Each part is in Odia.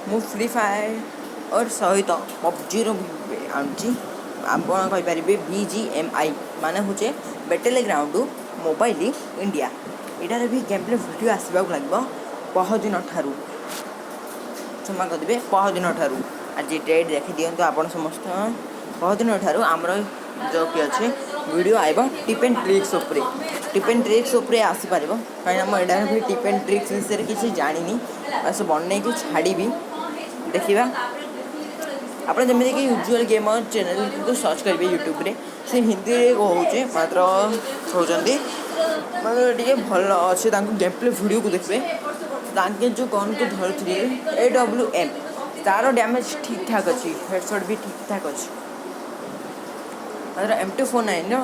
ମୁଁ ଫ୍ରି ଫାୟାର ସହିତ ପବଜିର ବି ଆଣୁଛି। ଆପଣ କହିପାରିବେ ବିଜିଏମ୍ଆଇ ମାନେ ହେଉଛି ବେଟେଲ୍ ଗ୍ରାଉଣ୍ଡ ମୋବାଇଲ ଇଣ୍ଡିଆ। ଏଇଟାରେ ବି ଗେମ୍ ପ୍ଲେ ଭିଡ଼ିଓ ଆସିବାକୁ ଲାଗିବ ପହରଦିନ ଠାରୁ। କ୍ଷମା କରିଦେବେ, ପହରଦିନ ଠାରୁ। ଆଜି ଡେଟ୍ ଦେଖିଦିଅନ୍ତୁ ଆପଣ ସମସ୍ତ। ପହରଦିନ ଠାରୁ ଆମର ଯେଉଁକି ଅଛି ଭିଡ଼ିଓ ଆଇବ ଟିପ୍ ଆଣ୍ଡ ଟ୍ରିକ୍ସ ଉପରେ। ଟିପ୍ ଆଣ୍ଡ ଟ୍ରିକ୍ସ ଉପରେ ଆସିପାରିବ, କାହିଁକିନା ମୁଁ ଏଇଟାରେ ବି ଟିପ୍ ଆଣ୍ଡ ଟ୍ରିକ୍ସ ବିଷୟରେ କିଛି ଜାଣିନି। ବାସ୍ ବନେଇକି ଛାଡ଼ିବି, ଦେଖିବା। ଆପଣ ଯେମିତିକି ୟୁଜୁଆଲ୍ ଗେମର୍ ଚ୍ୟାନେଲ୍କୁ ସର୍ଚ୍ଚ କରିବେ ୟୁଟ୍ୟୁବରେ, ସେ ହିନ୍ଦୀରେ କହୁଛି, ମାତ୍ର କହୁଛନ୍ତି ମାନେ ଟିକେ ଭଲ ଅଛି। ତାଙ୍କୁ ଗେମ୍ ପ୍ଲେ ଭିଡ଼ିଓକୁ ଦେଖିବେ। ତାଙ୍କେ ଯେଉଁ ଗନ୍କୁ ଧରୁଥିଲେ ଏଡବ୍ଲ୍ୟୁଏମ୍, ତା'ର ଡ୍ୟାମେଜ୍ ଠିକ୍ ଠାକ୍ ଅଛି, ହେଡ଼ସଟ୍ ବି ଠିକ୍ ଠାକ୍ ଅଛି। ମାତ୍ର ଏମ୍ 249ର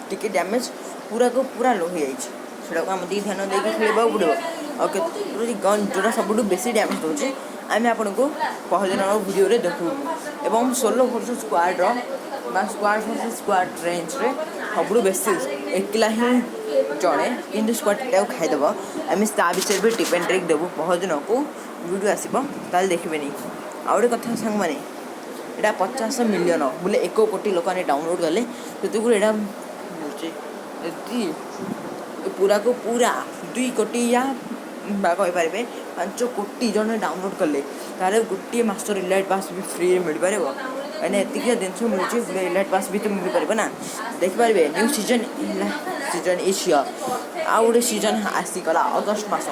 ଟିକେ ଡ୍ୟାମେଜ୍ ପୁରାକୁ ପୁରା ଲୋ ହେଇଯାଇଛି। ସେଇଟାକୁ ଆମେ ଟିକେ ଧ୍ୟାନ ଦେଇକି ଖେଳିବାକୁ ପଡ଼ିବ। ଆଉ କେତେ ଗନ୍ ଯେଉଁଟା ସବୁଠୁ ବେଶୀ ଡ୍ୟାମେଜ୍ ଦେଉଛି, ଆମେ ଆପଣଙ୍କୁ ପହରଦିନ ଭିଡ଼ିଓରେ ଦେଖାଇବୁ। ଏବଂ ସୋଲୋ ଭର୍ସେସ୍ ସ୍କ୍ୱାଡ଼ର ବା ସ୍କ୍ୱାଡ଼ ଭର୍ସେସ୍ ସ୍କ୍ୱାଡ଼ ରେଞ୍ଜରେ ସବୁଠୁ ବେଶୀ ଏକଲା ହିଁ ଜଣେ କିନ୍ତୁ ସ୍କ୍ୱାଡ଼ଟାକୁ ଖାଇଦେବ, ଆମେ ତା ବିଷୟରେ ବି ଟିପ୍ ଆଣ୍ଡ ଟ୍ରିକ୍ ଦେବୁ। ପହରଦିନକୁ ଭିଡ଼ିଓ ଆସିବ, ତାହେଲେ ଦେଖିବେନି। ଆଉ ଗୋଟେ କଥା ସାଙ୍ଗମାନେ, ଏଇଟା 50 ମିଲିୟନ ବୋଲେ 1 କୋଟି ଲୋକମାନେ ଡାଉନଲୋଡ଼୍ କଲେ, ସେତିକୁ ଏଇଟା ମିଳୁଛି। ଯଦି ପୁରାକୁ ପୁରା 2 କୋଟି ୟା ବା କହିପାରିବେ 5 କୋଟି ଜଣେ ଡାଉନଲୋଡ଼୍ କଲେ, ତାହେଲେ ଗୋଟିଏ ମାସର ଇଲାଇଟ୍ ପାସ୍ ବି ଫ୍ରିରେ ମିଳିପାରିବ। କାହିଁକିନା ଏତିକି ଜିନିଷ ମିଳୁଛି, ଇଲାଇଟ୍ ପାସ୍ ବି ତ ମିଳିପାରିବ ନା। ଦେଖିପାରିବେ, new season season is here। ଆଉ ଗୋଟେ ସିଜନ୍ ଆସିଗଲା ଅଗଷ୍ଟ ମାସ।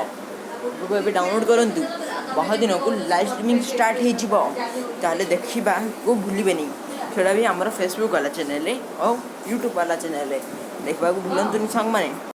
ଏବେ ଡାଉନଲୋଡ଼୍ କରନ୍ତୁ। ପହରଦିନକୁ ଲାଇଭ୍ ଷ୍ଟ୍ରିମିଂ ଷ୍ଟାର୍ଟ ହେଇଯିବ, ତାହେଲେ ଦେଖିବାକୁ ଭୁଲିବେନି। ସେଇଟା ବି ଆମର ଫେସବୁକ୍ ବାଲା ଚ୍ୟାନେଲ୍ରେ ଆଉ ୟୁଟ୍ୟୁବ୍ ବାଲା ଚ୍ୟାନେଲ୍ରେ ଦେଖିବାକୁ ଭୁଲନ୍ତୁନି ସାଙ୍ଗମାନେ।